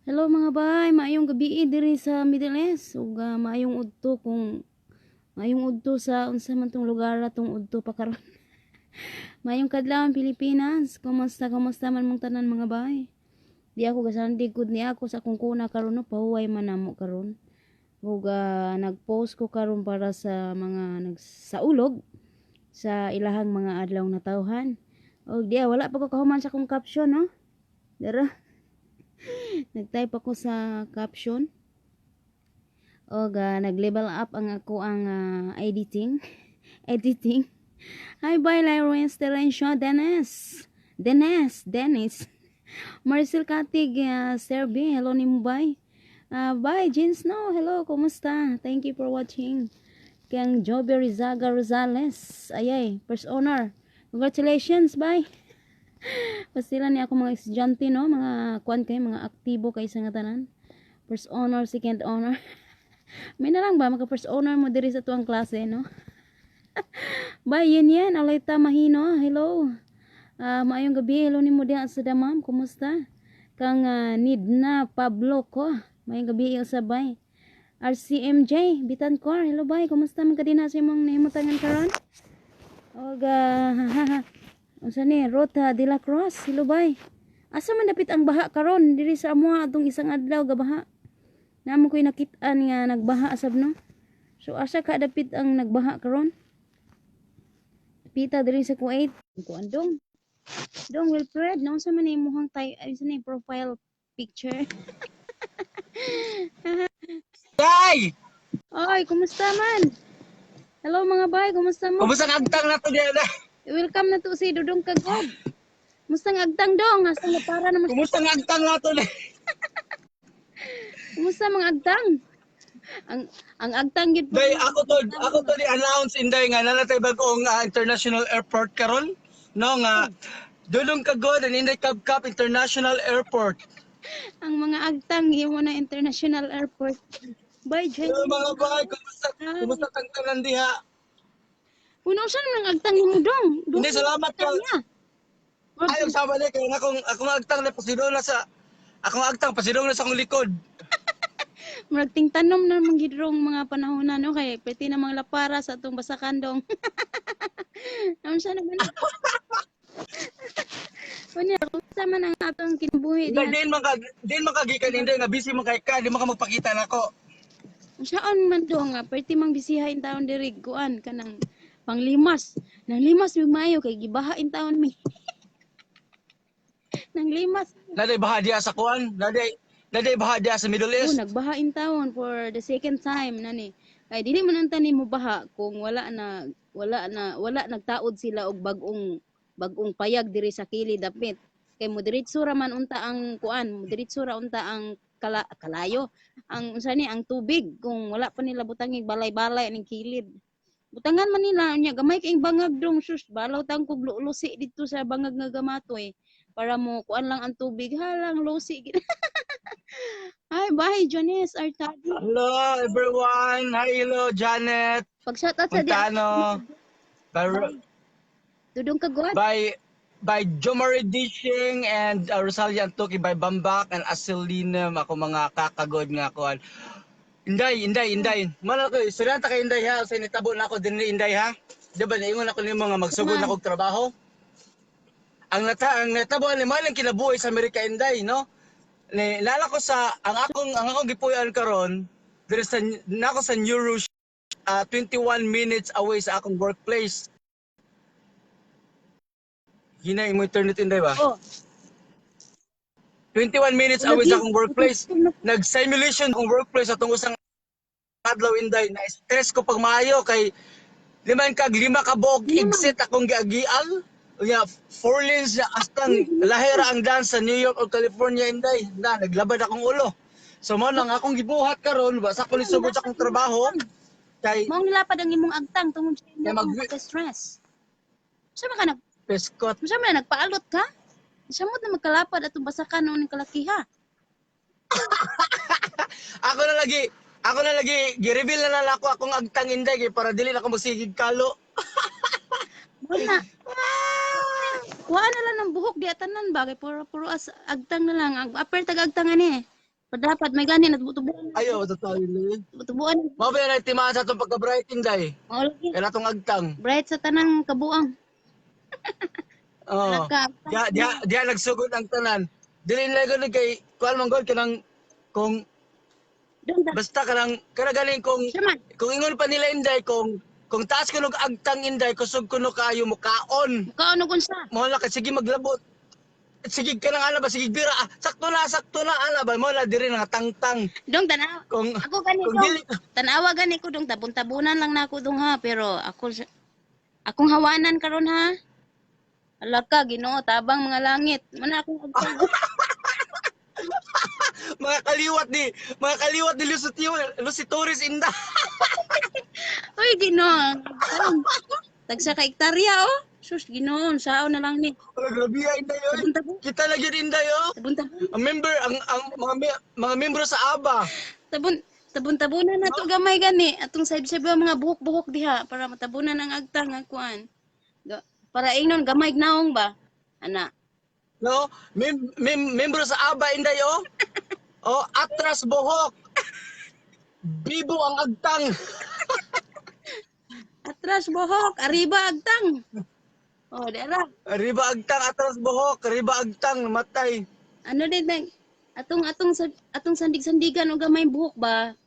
Hello mga bay, maayong gabi diri sa Middle East ug maayong udto kung maayong udto sa unsa man tong lugar atong udto pa karon. Maayong kadlawon, Pilipinas. Kumusta, kumusta man mong tanan, mga bay? Di ako gasandig gud ni ako sa akong kuna karon, no, pahuway man namo karon. Ug nag-post ko karon para sa mga nagsaulog sa ilahang mga adlaw na tawhan. Og diya wala pa ko kahuman sa akong caption, no. Dara. Nag-type ako sa caption. Og nag-level up ang ako ang editing. Editing. Hi, bye, Lawrence Terencio, Dennis. Dennis, Dennis. Marcel Katig, Serbi, hello ni mo, bye. Bye, Jean Snow, hello, kumusta? Thank you for watching. Kang Joby Rizaga Rosales, ayay, first honor. Congratulations, bye. Pastila ni ako mga estudyante, no, mga kuan kay mga aktibo kay sa nga tanan. First honor, second honor. May na lang ba maka first honor mo diri sa tuang klase, no? Bye, yun yan. Alayta Mahino, hello. Maayong gabi, hello nimo diha sa damam, kumusta? Kang Nidna Pablo ko. Maayong gabi iyo sa bay. RCMJ, Bitancor, hello bay, kumusta man ka dinha sa imong nahimutangan karon? Og unsa ni Rota de la Cruz, hello bay. Asa man dapit ang baha karon diri sa amoa atong isang adlaw gabaha. Namo ko'y nakit-an nga nagbaha sab, no. So asa ka dapit ang nagbaha karon? Pita diri sa Kuwait. Kuan dong. Dong Wilfred, no, unsa man imuhang tay ay sa ni profile picture? Day! Oy, kumusta man? Hello mga bay, kumusta mo? Kumusta ang agtang nato diya na? Welcome na to si Dudong Kagod. Kumusta ang agtang dong? Hasta nga para naman. Kumusta ang agtang nato diya? Kumusta mga agtang? Ang agtang gid po. Day, ako to di-announce, Inday, nga nanatay bagong international airport karon. No nga Dulong Kagod and Inday Kabkap International Airport. Ang mga agtang imo na international airport. Bye, Jen. Hello mga bay, kumusta kumusta kang tanan diha? Kuno siya nang agtang nimo dong. Dong. Hindi, salamat ka. Agtang niya. Ayaw sama ni kay akong agtang na pasidong na sa akong agtang pasidong na sa akong likod. Murag tingtanom na mang gidrong mga panahon na, no, kay pwede na mga lapara sa atong basakan dong. Naman siya naman. Kunya, kumusta man ang atong kinabuhi Inday, diha? din man ka gikan, Inday, nga busy man kay ka, di man ka magpakita nako. Saan man do nga perti mang bisiha in taon diri kuan kanang panglimas. Nang limas mig maayo kay gibaha in taon mi. Nang limas. Naday baha diha sa kuan, naday baha diha sa Middle Oh, East. nagbaha in taon for the second time nani. Kay dili man unta nimo baha kung wala na wala nagtaod sila og bagong payag diri sa kili dapit. Kay mo diretso ra man unta ang kuan, mo diretso ra unta ang kalayo, ang unsa ni ang tubig kung wala pa nila butangig balay-balay ning kilid. Butangan man nila unya gamay kaing bangag dong, sus, balaw tang kog lusi dito sa bangag nga gamatoy para mo kuan lang ang tubig halang lusi. Hi, bye, Janice Artadi. Hello everyone. Hi, hello Janet. Pag shout out sa di Montano. By, Dudong Kagod. by Jomari Dishing and Rosalia Antuki, by Bambak and Aselina, ako mga kakagod nga kuan. Inday, Inday, Inday. Mana ko, istorya ta kay Inday ha, sa nitabo na ako din ni Inday ha. Di ba naingon ako nimo nga magsugod na kog trabaho? Ang natabo ni malang kinabuhi sa Amerika, Inday, no? Ni lala ko sa ang akong gipuy-an karon diri sa nako sa New Rochelle, 21 minutes away sa akong workplace. Hinay mo internet, Inday ba? Oh, 21 minutes away sa Lagi. akong workplace. Nag-simulation akong workplace atong usang adlaw, Inday. Na-stress ko pag maayo kay liman kag lima ka buok exit akong giagian. Unya, four lanes na astang lahira ang daan sa New York or California, Inday. Na naglabad akong ulo. So mo lang akong gibuhat karon ba sa ko lisugod sa akong trabaho kay Maong nilapad ang imong agtang tungod sa Kaya imong stress. Sa man ka nag Peskot. Sa man nagpaalot ka? Sa mo na magkalapad atong basakan noon kalakiha. Ako na lagi gi-reveal na lang ako akong agtang, Inday, kay para dili na ako magsigig kalo. Wala. Kuha na lang ng buhok di atanan ba kay puro puro as agtang na lang. Ang apper tag agtang ani. Dapat may gani na tubuan. Ayaw, totoo yun. Tubuan. Mao ba na timaan sa atong pagka-bright, Inday? Mao lagi. Kaya natong agtang. Bright sa tanang kabuang. Oo. Naka. Diya, diya, diya nagsugod ang tanan. Dili nila gud kay kuan man gud kanang kung Dong ta. basta kanang kana galing kung Siya man. kung ingon pa nila, Inday, kung taas kuno og agtang, Inday, kusog kuno kaayo mo kaon. Mukaon og unsa? Mo na kay sige maglabot. Sige ka nang ana ba, sige bira ah, sakto na ana ba mo na diri nga tangtang Dong tanaw. Kung Ako gani kung dong. dili Tanawa gani ko dong, tabon-tabunan lang nako dong ha, pero ako akong hawanan karon ha. Ala ka Ginoo, tabang mga langit. Mana akong agtang. Mga kaliwat ni Lucy Torres, Inday. Uy, Ginoo. Tagsa ka hektarya oh. Sus, Ginoo, sao na lang ni. Wala, grabe ah, Inday oy. Tabon-tabon. Kita lagi yun, Inday oh. Tabon-tabon. Ang member ang mga membro sa ABA. Tabon tabon-tabunan na to gamay gani atong saib-saib ang mga buhok-buhok diha para matabunan ang agtang ang kuan. Para ingnon gamay naong ba? Ana. No? Membro sa ABA, Inday oh. Oh, atras buhok. Bibo ang agtang. Atras buhok, arriba agtang. Oh, dara. Riba agtang, atras buhok, riba agtang, matay. Ano din nang atong atong atong sandig-sandigan og gamay buhok ba?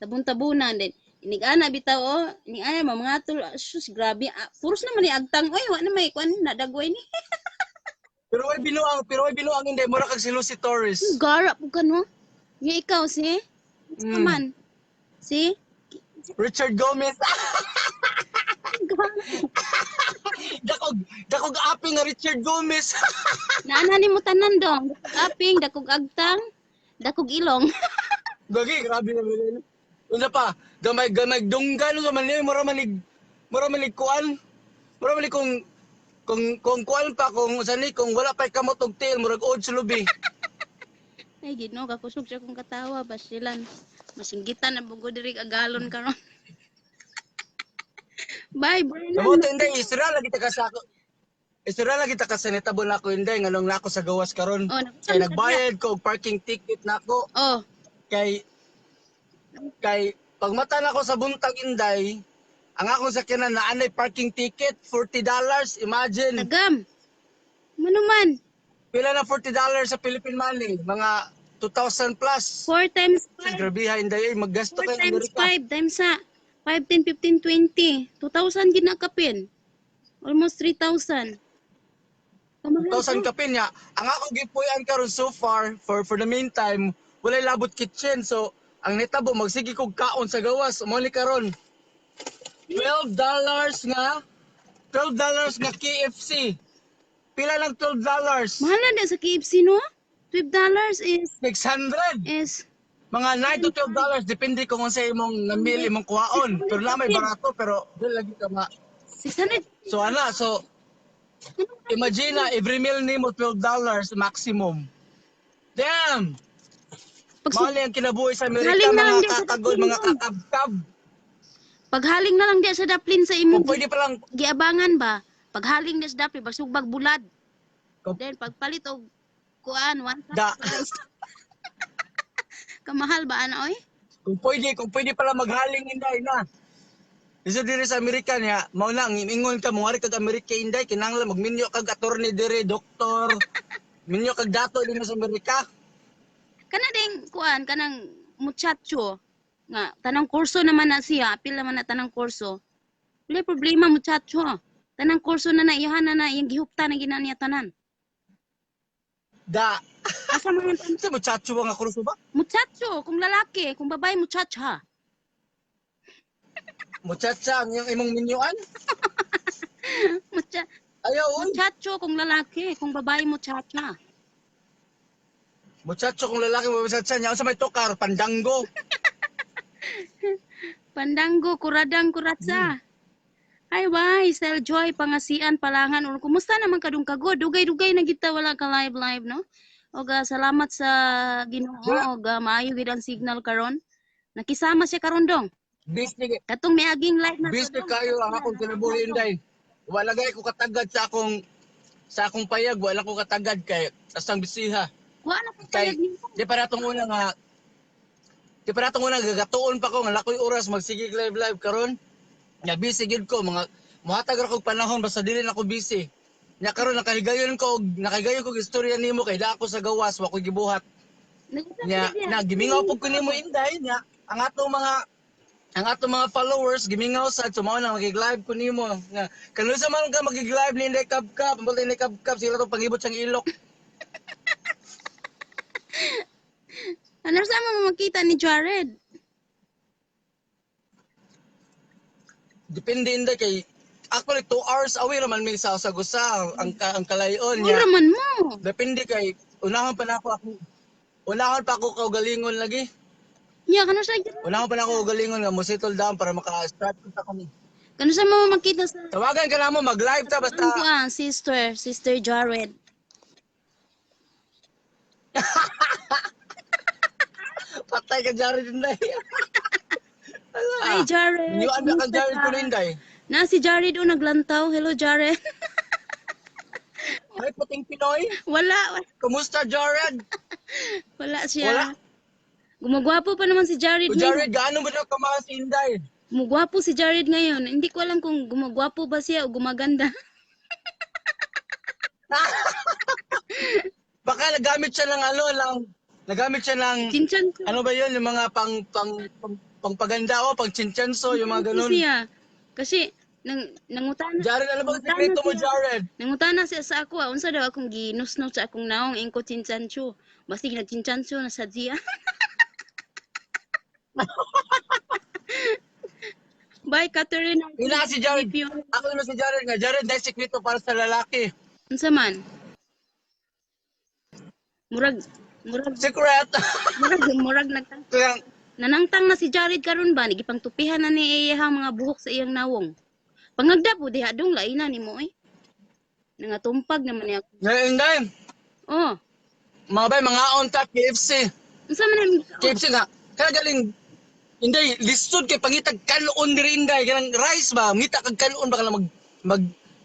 Tabon-tabunan din. Inig-ana bitaw oh, inig-ana mga tul, sus grabe. Ah, puros naman ni agtang oy, wa na may kuan na dagway ni. Pero way binuang, Inday, mura kag si Lucy Torres. Gara po ka no. Nga ikaw si? Man. Si? Richard Gomez. Dakog dakog aping nga Richard Gomez. Naana ni mo tanan dong. Dakog aping, dakog agtang, dakog ilong. Gagi, grabe na yun. Unsa pa? Gamay gamay dunggan sa man mura manig kuan. Mura manig kung kuan pa kung sani kung wala pa kamot og tail murag old sulubi. Ay Ginoo, kakusog siya kong katawa basilan. Masinggitan na bugo diri agalon karon. Bye, Brennan. Namo to, Inday, isra lagi ta ka sa ako. Isra lagi ta ka sa nitabo nako, Inday, nganong nako sa gawas karon. Oh, Kay nagbayad ko og parking ticket nako kay kay pagmata nako sa buntag, Inday, ang akong sakyanan na anay parking ticket, $40, imagine. Tagam. Mano man? Pila na $40 sa Philippine money? Mga 2,000 plus. 4 times 5. Grabe ha, Inday, ay, maggasto 4 kay times Amerika. 5 times sa 5, 10, 15, 20. 2,000 gid na kapin. Almost 3,000. Kamahal 2,000 to. kapin niya. Ang ako gipuy-an karon so far for the meantime, walay labot kitchen. So ang nitabo magsige kog kaon sa gawas mo ni karon. $12 nga KFC. Pila lang $12? Mahal na sa KFC no? $12 is 600. is Mga 9 to $12 depende kung unsa imong namili imong kuhaon. Pero na may barato pero dili lagi ka ma. 600. So ana, so imagine na every meal nimo $12 maximum. Damn! Pag, Mahal ang kinabuhi sa Amerika, Galing na lang mga di sa kakagol, mga Daplin. kakabkab. Paghaling na lang di sa daplin sa imong Kung pwede pa lang, giabangan ba? Paghaling di sa daplin basugbag bulad. Then pagpalit og kuan one Da. rice. Kamahal ba ana oy? Kung pwede pala maghaling, Inday na. Isa diri sa Amerika niya, mao na ang ingon ka mongari kag Amerika, Inday, kinahanglan magminyo kag attorney diri, doktor. Minyo kag dato dinhi sa Amerika. Kana ding kuan kanang muchacho nga tanang kurso naman na siya, apil naman na tanang kurso. Wala problema muchacho. Tanang kurso na na iyahan na na iyang gihupta na gina niya tanan. Da. Asa man ang Sa muchacho ba nga kurso ba? Muchacho, kung lalaki, kung babae muchacha. Muchacha ang iyong imong minyuan? Ayaw, oy. Muchacho kung lalaki, kung babae muchacha. Muchacho kung lalaki mo muchacha niya sa may tokar pandanggo. Pandanggo, kuradang, kuratsa. Ay, bye, Sel Joy, Pangasian, Palangan. Or, kumusta naman kadung kago? Dugay-dugay na kita wala ka live-live, no? Oga, salamat sa Ginoo. Oga, maayo gid ang signal karon. Nakisama siya karon dong. Busy Katong miaging live na to, busy dong. kayo ang akong kinabuhi, Inday. Wala gay ko katagad sa akong payag, wala ko katagad kay asang bisiha. Wa na po Kay payag nimo. di para atong una nga Di pa natong una gagatuon pa ko nga lakoy oras magsigig live live karon. Nya busy gyud ko, mga mohatag ra kog panahon basta dili na ko busy. Nya karon nakahigayon ko og istorya nimo kay da ako sa gawas, wa ko gibuhat. Nya na gimingaw pud ko nimo, Inday. Nya ang atong mga followers gimingaw sa so mao nang magig-live ko nimo nga kanus-a man ka magig-live ni Inday Kabkab, ambot Inday Kabkab sila to pangibot siyang ilok. Ano sa mo makita ni Jared? Depende, Inday, kay actually 2 hours away raman mi sa Usa ang kalayon niya. Mura man mo. Depende kay unahon pa ako kaugalingon lagi. Nya kano sa Unahon pa na ako kaugalingon nga mo settle down para maka-start ta kami. Kano sa mo makita sa Tawagan ka na mo, mag-live ta basta. Ang kuan, sister Jared. Patay ka, Jared, Inday. Hi, Jared. Niwan ba kang Kumusta Jared ka? ko, Inday? Na si Jared o naglantaw. Hello, Jared. Ay, puting Pinoy. Wala, wala, Kumusta, Jared? wala siya. Wala. Gumagwapo pa naman si Jared O, ngayon. Jared, gaano mo daw kamahal si Inday? Gumagwapo si Jared ngayon. Hindi ko alam kung gumagwapo ba siya o gumaganda. Baka nagamit siya ng ano lang, nagamit siya ng Chinchan ano ba yun, yung mga pang pangpaganda o pang chinchanso, yung mga ganun. siya. Kasi nangutana Jared, ano bang sikreto mo, Jared? Nangutana siya sa ako, ah, unsa daw akong ginusnos sa akong naong ingko chinchancho. Basig nagchinchancho na sa siya. Bye, Catherine. Ina si Jared. Thank you. Ako naman si Jared nga. Jared, dahil sikreto para sa lalaki. Unsa man? Murag murag Secret! murag nagtang Kaya, nanangtang na si Jared karon ba gipang tupihan na ni iyang mga buhok sa iyang nawong. Pangagda po diha dong laina nimo oy. Nangatumpag naman niya. Ngayon, Inday, Oh, mga bay, mga on ta, KFC. Unsa man ang KFC nga. Kaya galing, Inday, lisod kay pangitag kanon diri, Inday. Kanang rice ba? Ngita kag kanon ba kanang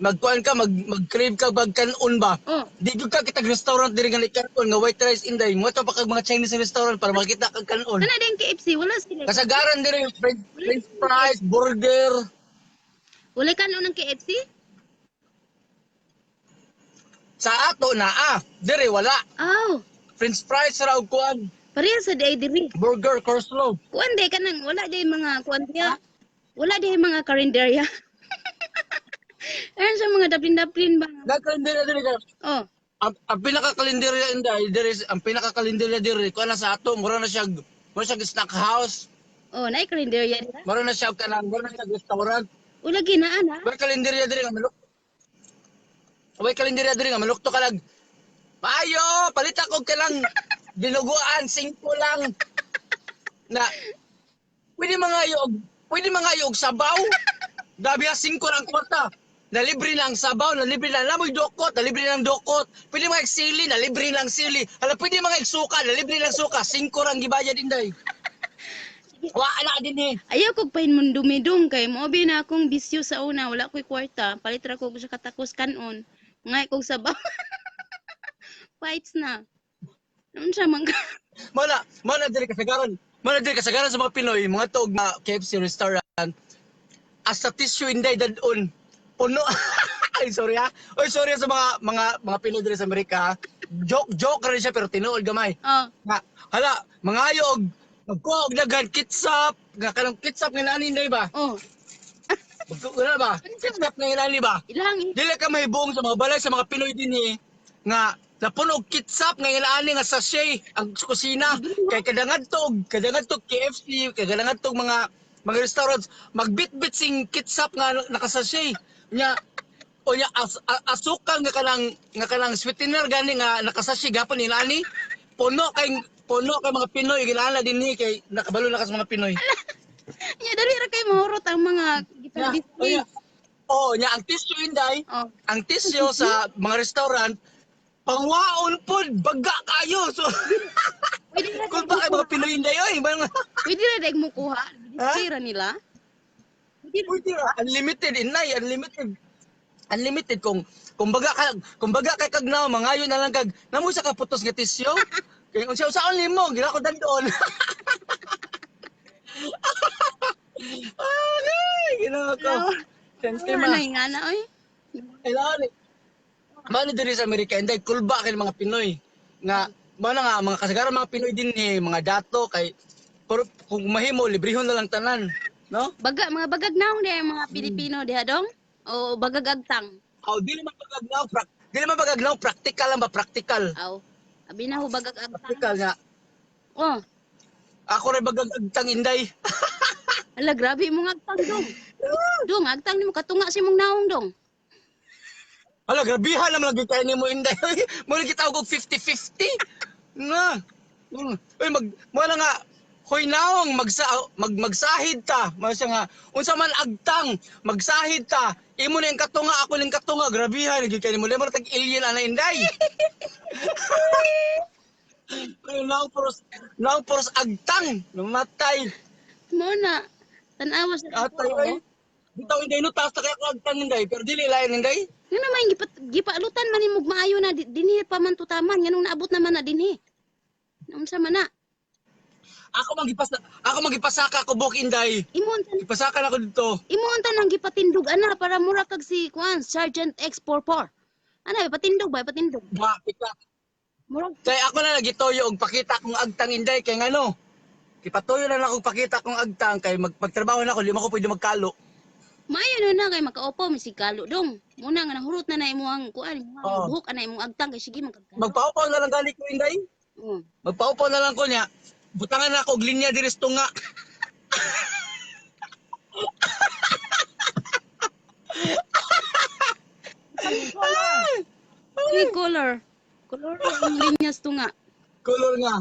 magkuan ka, mag crave ka bag kanon ba? Oh, Di gyud ka kitag restaurant diri nga kanon nga white rice, Inday. Mo pa kag mga Chinese restaurant para makita kag kanon. Kana din KFC wala sila. Kasagaran diri french fries, burger. Wala kanon ng KFC? Sa ato naa, diri wala. Aw, French fries ra og kuan, pareha sa day diri. Burger, coleslaw. Kuan day kanang wala day mga kuan diya. Wala day mga karinderya. Ayan sa mga daplin-daplin ba? Nagkalenderya diri ka. Oh, Ang pinakakalenderya, Inday, diri ang pinakakalenderya diri kuan na sa ato, mura siya snack house. Oh, naay karinderya dira. Mura na siya kanang mura na siya restaurant. Wala ginaan ha. Way kalenderya diri nga malukto ka lag. Maayo, palit ako ka lang dinuguan, singko lang. Na pwede mga og sabaw. Gabi ha, singko lang kwarta. Nalibre lang sabaw, nalibre lang lamoy dukot, nalibre lang dukot. Pwede mga sili, nalibre lang sili. Hala, pwede mga suka, nalibre lang suka. Singko rang gibayad, Inday. Wa na din eh. Ayaw kog pahinmundumidong kay mo na akong bisyo sa una, wala ko'y kwarta. Palit ra ko sa katakos kanon. Ngay kog sabaw. Fights na. Unsa man ka? Mana diri kasagaran sa mga Pinoy, mga tuog na KFC restaurant, as sa tissue, Inday, dadon. Puno. Ay, sorry ha. Oy, sorry sa mga Pinoy diri sa Amerika, ha. Joke joke rin siya pero tinuod gamay. Oh, Nga, hala, mga og magkuha og daghan ketchup, nga kanang ketchup nga nani, Inday ba? Oh. Wala ba? Ketchup nga inani ba? Ilang Dili ka mahibong sa mga balay sa mga Pinoy din eh, nga napuno og ketchup nga inaani nga sachet ang kusina kay kadangadto KFC, kadangadto mga restaurants magbitbit sing ketchup nga naka-sachet nya o nya asukal nga kanang sweetener gani nga naka-sachet gapon inaani. Puno kay mga Pinoy ginaana dinhi kay nakabalo na ka sa mga Pinoy. Nya dali ra kay mahurot ang mga Nya, gipang-display. Oh, nya ang tissue, Inday, ang tissue sa mga restaurant pangwaon pod, baga kayo. So Pwede ra kung ba kay mga Pinoy, Inday, oy, mga Pwede ra dag mo kuha. Display ra nila. Pwede ra, unlimited, inay, unlimited. Unlimited kung baga kay kag now mangayo na lang kag namo sa kaputos nga tissue. Kay unsa usaon nimo, gila ko dandon. Ay, Ginoo ko. Sense Wala ma. na nga na oy. Kailangan eh. Mano diri sa Amerika, hindi kulba kay mga Pinoy. Nga mao na nga mga kasagaran mga Pinoy din eh, mga dato kay pero kung mahimo librehon na lang tanan, no? Baga mga bagag naong diha ang mga Pilipino diha dong. O bagag agtang. Aw, dili man bagagnaw, dili man bagagnaw, practical lang ba, practical. Aw. Abi na ho bagag agtang. Practical nga. Oh, Ako rin bagag agtang, Inday. Ala grabe imong agtang dong. Dong, agtang nimo katunga si imong naong dong. Hala, grabihan naman lagi kayo nimo, Inday. Mo lagi tawag og 50-50. Nga. Uy, mo na nga, hoy naong, magsahid ta. Mo siya nga, unsa man agtang, magsahid ta. Imo na yung katunga, ako ning katunga. Grabihan, lagi kayo nimo. Mo tag alien ana, Inday. Ay, naong puros agtang. Namatay. Mo na. Tan-awa sa Atay, ay. Bitaw, Inday, no, taas na kaya ko agtang, Inday. Pero dili lain, Inday. Nga naman gipaalutan man nimo maayo na dinhi pa man tutaman nganong naabot naman na dinhi. Unsa man na? Ako magipasaka ko buk, Inday. Imo unta Ipasaka na ako dito. imo unta nang gipatindog ana para mura kag si kuan Sergeant X44. Ana ipatindog ba ipatindog. Ba, pika. Murag Kay ako na nagituyo og pakita akong agtang, Inday, kay ngano. Kipatuyo na lang akong pakita akong agtang kay magpagtrabaho na ako, di man ko pwede magkalo. Maayo na na kay makaupo mi sigalo dong. Muna nga nahurot na na imong kuan, imong Oo. buhok ana imong agtang kay sige man kag. Magpaupaw na lang gani ko, Inday. Oh. Magpaupaw na lang ko niya. Butangan na ako og linya diri sa tunga. Three color. Color ang linyas tunga. Color nga.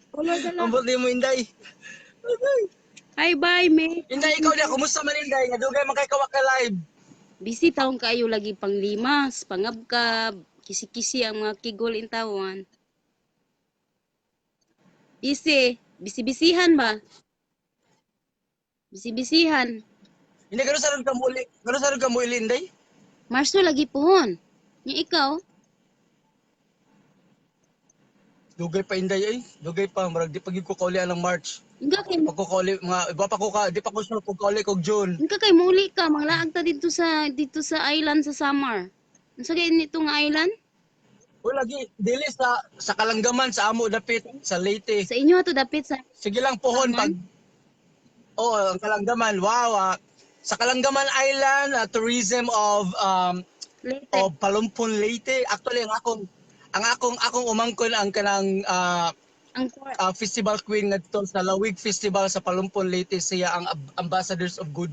Color ka lang. Ambot mo, Inday. Hi bye me. Inday, ikaw niya, kumusta man, Inday? Nga dugay man kay kawak ka live. Busy taong kaayo lagi panglimas, pangabkab, kisi-kisi ang mga kigol intawan. Busy, busy-busyhan ba? Busy-busyhan. Inday, gano'n sa ron ka muli? Gano'n sa ron ka muli, Inday? Marso lagi pohon. Nya ikaw, Dugay pa, Inday, ay. Dugay pa murag di pag ko kauli ang March. Inga kay Pag ko kauli mga iba pa ko ka, di pa ko sure kung kauli kog June. inga kay muli ka manglaag ta dito sa island sa Samar. Unsa kay nito nga island? O lagi dili sa Kalanggaman sa amo dapit sa Leyte. Sa inyo ato dapit sa Sige lang pohon Taman? pag. Oo, ang Kalanggaman. Wow, ah. Sa Kalanggaman Island, ah, tourism of Leyte. of Palumpon, Leyte. Actually ang akong umangkon ang kanang Ang festival queen ngadto sa Lawig Festival sa Palumpon, Leyte. Siya ang ambassadors of good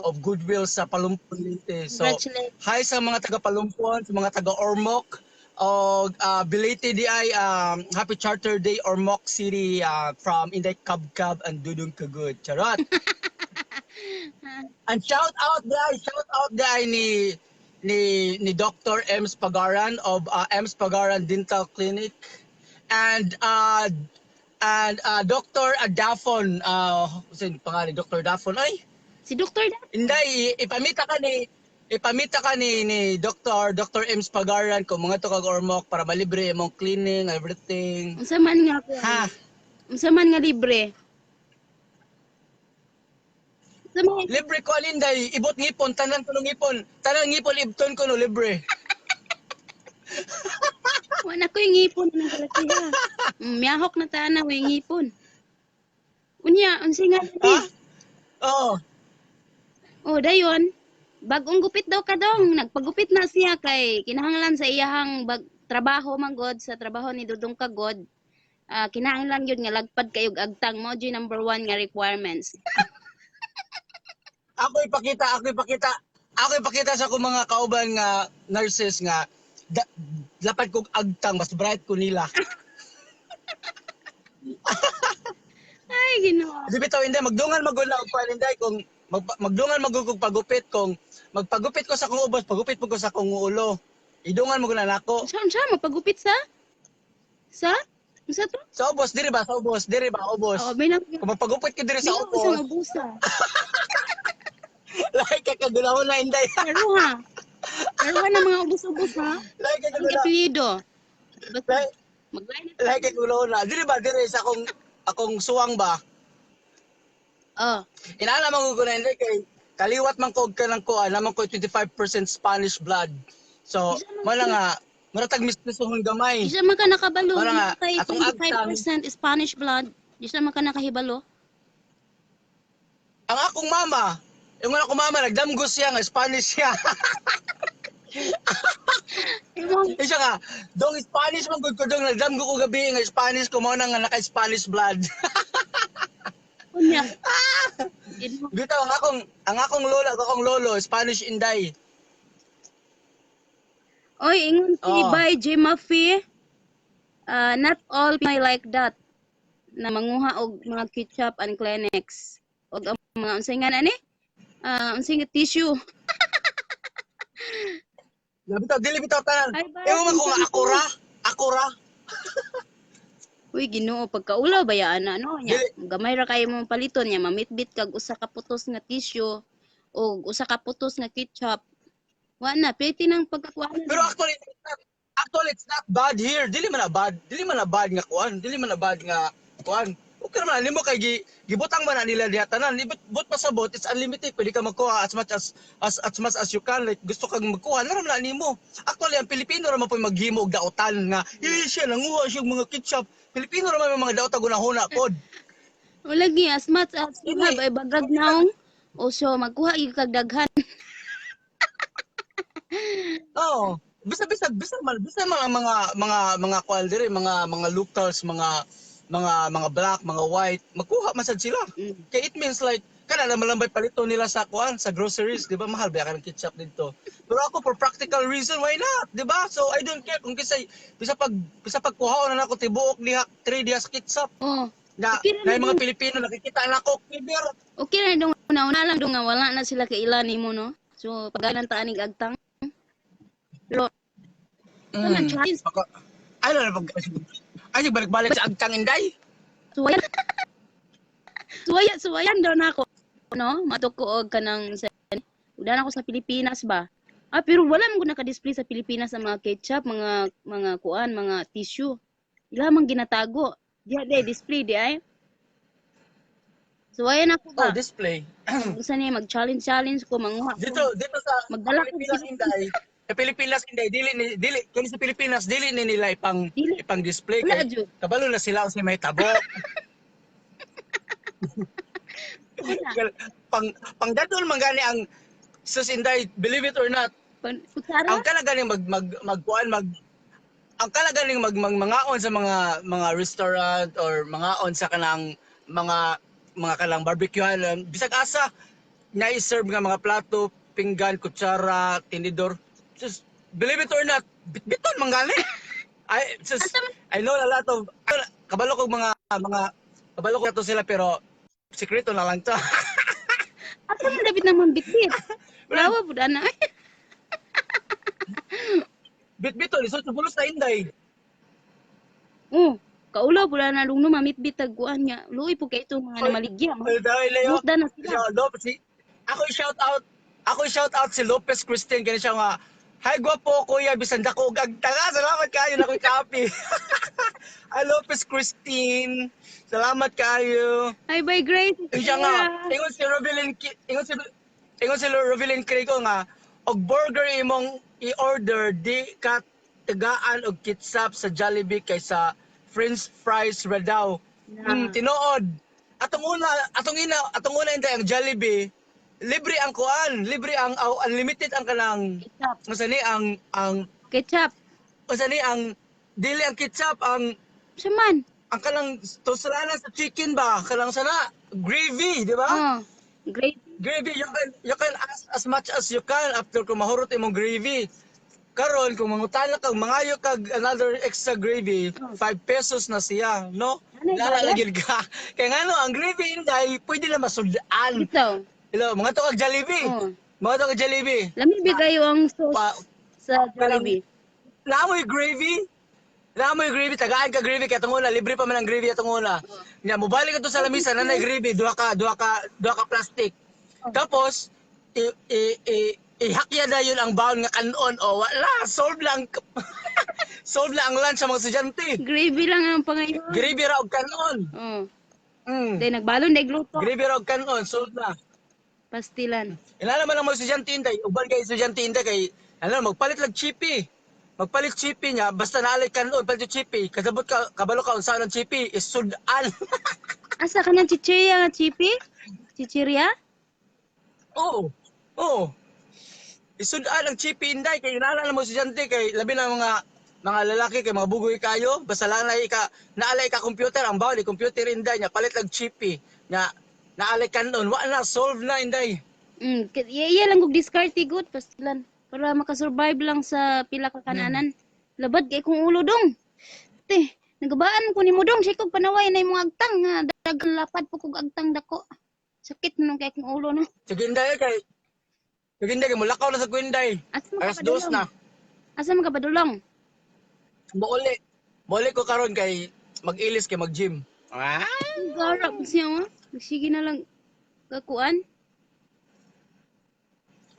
of goodwill sa Palumpon, Leyte. So Congratulations. hi sa mga taga Palumpon, sa mga taga Ormoc, og belated di ay Happy Charter Day, Ormoc City, from Inday Kabkab and Dudong Kagud. Charot. And shout out di ay ni Dr. M. Spagaran of M. Spagaran Dental Clinic and Dr. Dafon, sino pangalan Dr. Dafon ay? Si Dr. Da. Inday, ipamita ka ni Dr. M. Spagaran kung mga to kag Ormoc para malibre imong cleaning, everything. Unsa man nga kuan? Ha? Unsa man nga libre? Unsa man Libre ko alin, Inday, ibot ngipon, tanan ko ngipon, tanan ngipon ibton ko no libre. Wala ko yung ngipon ng kalakiha. Miyahok na ta na yung ngipon. Unya, unsa nga Ha? Oo. Oh, dayon. Bagong gupit daw ka dong. Nagpagupit na siya kay kinahanglan sa iyahang bag, trabaho man god sa trabaho ni Dudong Kagod. Ah, kinahanglan yun nga lagpad kayo og agtang mo number one nga requirements. Ako ipakita sa akong mga kauban nga nurses nga lapad kog agtang mas bright ko nila. Ay, Ginoo. Di bitaw, hindi magdungan magud na og kuan, Inday, kung magdungan magud kog pagupit kung magpagupit ko sa akong ubos, pagupit po ko sa akong ulo. Idungan mo na nako. Unsa unsa mapagupit sa? Sa? Unsa to? Sa ubos diri ba, sa ubos diri ba, ubos. Oh, may na Kung magpagupit ko diri sa may ubos, sa ubusa. lahi ka kagulahon na, Inday. Pero ha. Pero ha na mga ubos-ubos ha. Lahi ka Ang kagula. apelyido. Basta Lahi maglain lahi ka kagulahon na. Diri ba diri sa akong suwang ba? Oh. Inana man ko na, Inday, kay kaliwat man ko og kanang kuan, naman ko 25% Spanish blood. So, Isa man mo na nga mura tag mistisuhon gamay. Di siya man ka nakabalo. Wala nga, Kay atong agtang. 25% Spanish blood. Di siya man ka nakahibalo. Ang akong mama, yung akong mama nagdamgo siya nga Spanish siya. Imong Siya nga, dong Spanish man gud ko dong, nagdamgo ko gabi nga Spanish ko, mao na nga naka-Spanish blood. unya. Imo- Bitaw ang akong lola, ang akong lolo Spanish, Inday. Oy, ingon si Oo. by J. Murphy. Not all may like that. Na manguha og mga ketchup and Kleenex. Og ang mga unsay nga na ni? Ah, unsay nga tissue. Bitaw dili bitaw tanan. Ay, bye. Ewan man ko nga ako ra, ako ra. Uy, Ginoo, pagkaulaw ba ya ana no nya? Dili. Gamay ra kayo mong paliton nya, mamitbit kag usa ka putos nga tissue o usa ka putos nga ketchup. Wa na, pwede nang pagkakuha. Pero actually it's not bad here. Dili man na bad. Dili man na bad nga kuan. Dili man na bad nga kuan. Okay naman nimo kay gibutang man na nila diha tanan. Ibot but pasabot, it's unlimited. Pwede ka magkuha as much as you can. Like gusto kang magkuha, naram na nimo. Actually, ang Pilipino ra man po'y maghimo og dautan nga eh siya nanguha siya og mga ketchup. Pilipino ra man may mga dautan gunahuna pod. Wala gi, as much as you Dili. have ay bagag naong o so magkuha gyud kag daghan. Oo. Bisa man ang mga kuan diri, mga locals, mga black, mga white, magkuha man sad sila. Kay it means like kana na malambay palito nila sa kuan, sa groceries, di ba? Mahal ba kanang ketchup dito? Pero ako, for practical reason, why not, di ba? So I don't care kung kisay bisa pag kuhaon na nako tibuok diha, 3 diha sa ketchup. Oh. Na, Okay na yung mga na. Pilipino nakikita na ko kiber. Okay na dong, una lang dong nga wala na sila kaila nimo no. So paganan ta anig agtang. Pero challenge. Ay, na pag ay balik-balik sa agtang, Inday. Suwayan. Suwayan daw na ako no, matuko og kanang sa udan ako sa Pilipinas ba. Ah, pero wala man gud naka-display sa Pilipinas ang mga ketchup, mga kuan, mga tissue. Ila man ginatago. Diha di display di ay. Suwayan ako Oh, ba. display. Gusto niya mag-challenge challenge ko manguha ko. Dito sa Magdala ko Pilipinas, sila. Inday. Sa Pilipinas, Inday, dili ni dili kini sa Pilipinas dili ni nila ipang Dili. ipang display Wala kay jud. kabalo na sila sa may tabo. Wala. Pang pangdadol man gani ang sus, Inday, believe it or not, Kutsara? ang kana ganing mag mag magkuan mag ang kana ganing mag, mag mangaon sa mga restaurant or mangaon sa kanang mga kanang barbecuehan, bisag asa na i-serve nga mga plato, pinggan, kutsara, tinidor. Just believe it or not, bitbiton man gani. I just I know a lot of kabalo ko mga kabalo ko to sila, pero sekreto na lang to. Asa man dapat naman bitbit? Wala pud ana. Bitbiton isod sa bulos na, Inday. Oh, kaulaw pud ana dong no mamitbit tag kuan nga. Luoy po kay itong mga namaligya. Ay, dahil Leo. Muda na sila. Siya, Lopez, ako shout out si Lopez Christine kani siya nga, "Hi gwapo kuya, bisan dako og agtanga, salamat kayo na koy copy." Hi Lopez Christine, salamat kayo. Hi, bye Grace. Ingon siya nga, ingon si Rovelyn Crico nga og burger imong i-order, di ka tagaan og ketchup sa Jollibee kaysa french fries ra daw. Na. Tinuod. Atong una, Inday, ang Jollibee, libre ang kuan, libre ang aw, unlimited ang kanang Ketchup. unsa ni ang Ketchup. Unsa ni ang dili ang ketchup, ang Sa man? Ang kanang tosalanan sa chicken ba, kanang sana gravy, di ba? Oh. Great. Gravy, you can ask as much as you can after kung mahurot imong gravy. Karon kung mangutana kag mangayo kag another extra gravy, 5 pesos na siya, no? Ano ba Lala yan? lagi ka. Kaya nga no, ang gravy, Inday, pwede na masudaan. Ito. Hello, mga to kag Jollibee. Oh. Mga to kag Jollibee. Lami ba kayo ang sauce sa Jollibee? Naamoy gravy. Naamoy gravy, tagaan ka gravy kay atong una, libre pa man ang gravy atong una. Nya mobalik ka to sa lamisa nanay gravy, duha ka plastic. Tapos i i i ihakya na yun ang baon nga kanon o wala, solve lang ang lunch sa mga estudyante. Gravy lang ang pangayon. Gravy ra og kanon. Oh. Dahil nagbalon dahil gluto. Gravy ra og kanon, sold na. Pastilan. Ila naman ang mga estudyante, Inday, uban kay estudyante, Inday, kay ano magpalit lang chippy. Magpalit chippy niya basta naalay kanon, palit yung chippy. Kasabot ka kabalo ka unsa ang chippy is sudan. Asa ka ng chichirya nga chipi? Chichirya? Oo. Oo. Isudan ang chippy, Inday, kay inala na mo estudyante kay labi na mga lalaki kay mga bugoy kayo basta lang na ika naalay ka computer ang bawal computer, Inday, niya palit lang chippy nya naalay kanon wa na solve na, Inday. Iya, iya lang kog diskarte good pastilan para makasurvive lang sa pila ka kananan. Labad kay kong ulo dong. Te, nagabaan ko nimo dong, sikog panaway na imong agtang nga dagang lapad po kog agtang dako. Sakit man kay kong ulo no. Sige Inday kay Sige Inday kay mulakaw na sa ko, Inday. Asa man ka Alas 2 padulong? Na. Asa man ka padulong? Mouli. Mouli ko karon kay mag-ilis kay mag-gym. Ah? Garap siya mo. Sige na lang kakuan.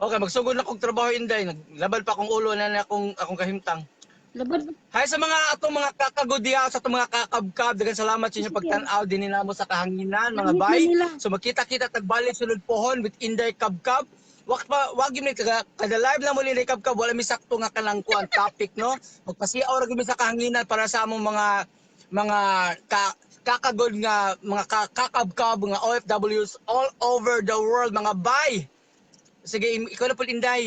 Okay, magsugod na kog trabaho, Inday. Naglabad pa akong ulo na na akong kahimtang. Labad. Hi sa mga atong mga kakagudya, sa atong mga kakabkab, daghang salamat sa inyong pagtan-aw dinhi namo sa kahanginan, mga Langit bay. na nila. So magkita-kita tagbalik sulod pohon with Inday Kabkab. Wak pa wag gyud ni kada, kada live lang mo ni Inday Kabkab, wala mi sakto nga kanang kuan topic no. Magpasiaw ra gyud mi sa kahanginan para sa among mga kakagod nga mga kakabkab nga OFWs all over the world, mga bay. Sige, ikaw na po, Inday.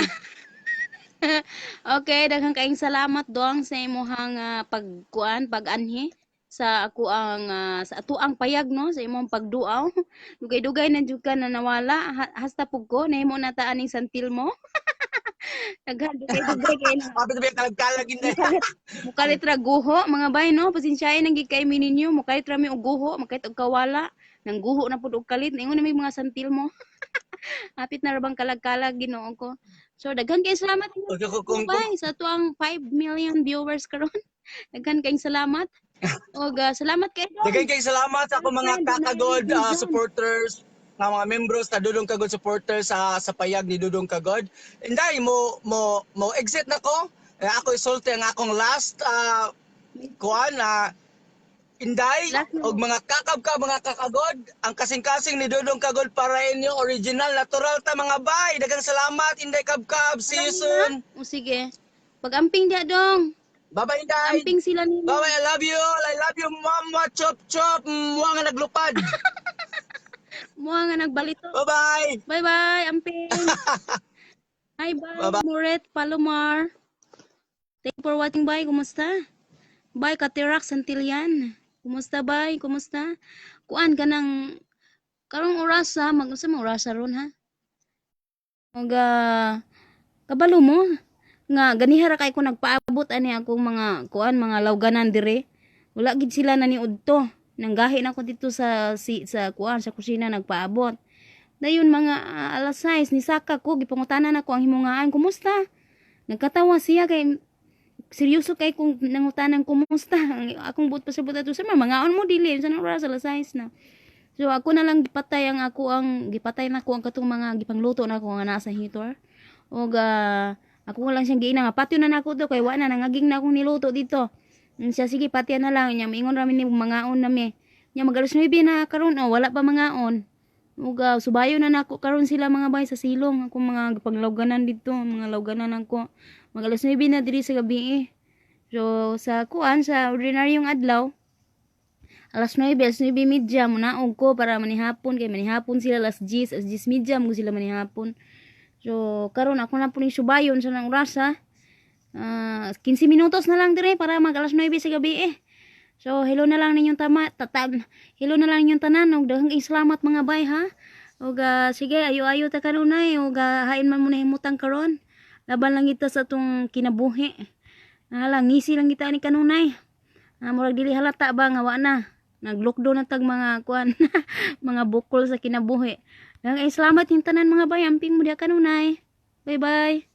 Okay, daghang kaayong salamat dong sa imuhang pagkuan, pag-anhi sa ako ang sa atuang payag no, sa imong pagduaw. Dugay-dugay na jud ka na nawala. Hasta pug ko nahimo na ta aning santil mo. Daghan dugay-dugay kay na. Kapit ba kalag-kalag, Inday? Mukalit ra guho mga bay no, pasensyahin ang gid kay mi ninyo, mukalit ra mi og guho, mukalit og kawala, nang guho na pud og kalit, ningon na may mga santil mo. Hapit na ra bang kalag-kalag Ginoo ko. So daghan kay salamat Okay, kung bay sa atuang 5 million viewers karon. Daghan kayong salamat. Og salamat kay Dong. Daghan kay salamat sa akong mga Friend, kakagod Dudong. Supporters, nga mga membros na Dudong Kagod supporters sa payag ni Dudong Kagod. Inday, mo exit na ko. Eh, ako isulti ang akong last kuan na Inday Last na. og mga kakabka, mga kakagod, ang kasing-kasing ni Dudong Kagod para inyo, original natural ta mga bay. Daghang salamat, Inday Kabkab. See you soon. O sige. Pag-amping dia dong. Bye bye, Inday. Amping sila nimo. Bye bye, I love you all. I love you, Mama Chop Chop. Muwa nga naglupad. Muha nga nagbalito. Bye bye. Bye bye, amping. Hi bye, Bye-bye. Moret Palomar. Thank you for watching, bye. Kumusta? Bye, Katirak Santillan. Kumusta, bye? Kumusta? Kuan ka ng karong orasa, mag-unsa man orasa ron ha? Og kabalo mo nga ganiha ra kay ko nagpaabot ani akong mga kuan mga lawganan dire. Wala gid sila naniudto. Nanggahi na ko dito sa si, sa kuan sa kusina nagpaabot. Dayon mga alas 6 ni saka ko gipangutanan ako ang himungaan, "Kumusta?" Nagkatawa siya kay seryoso kay kung nangutanan kumusta. Ang akong buot pasabot ato sa mangaon mo dili sa oras alas 6 na. So ako na lang gipatay ang ako ang gipatay na ko ang katong mga gipangluto na ako nga nasa heater. Og ako lang siyang giina nga patyo na nako to kay wa na nangaging na akong niluto dito. Siya sige patya na lang nya moingon ra mi ni mangaon na mi. Nya mag alas 9 na karon oh wala pa mangaon. Ug subayo na nako karon sila mga bay sa silong akong mga gipanglawganan dito, mga lawganan ako. Mag alas 9 na diri sa gabi eh. So sa kuan sa ordinaryong adlaw alas 9, alas 9:30 munaog ko para manihapon kay manihapon sila alas 10, alas 10:30 mo sila manihapon. So karon ako na po ning subayon sa nang orasa. 15 minutos na lang dire para mag alas 9 sa gabi eh. So hello na lang ninyong tama tatag hello na lang ninyong tanan og daghang salamat mga bay ha. Og sige ayo-ayo ta kanunay og hain man mo nahimutang karon. Laban lang kita sa atong kinabuhi. Lang ngisi lang kita ni kanunay. Murag dili halata ba nga wa na. Nag-lockdown na tag mga kuan mga bukol sa kinabuhi. Daghang salamat yung tanan mga bay. Amping mo diha kanunay. Bye bye.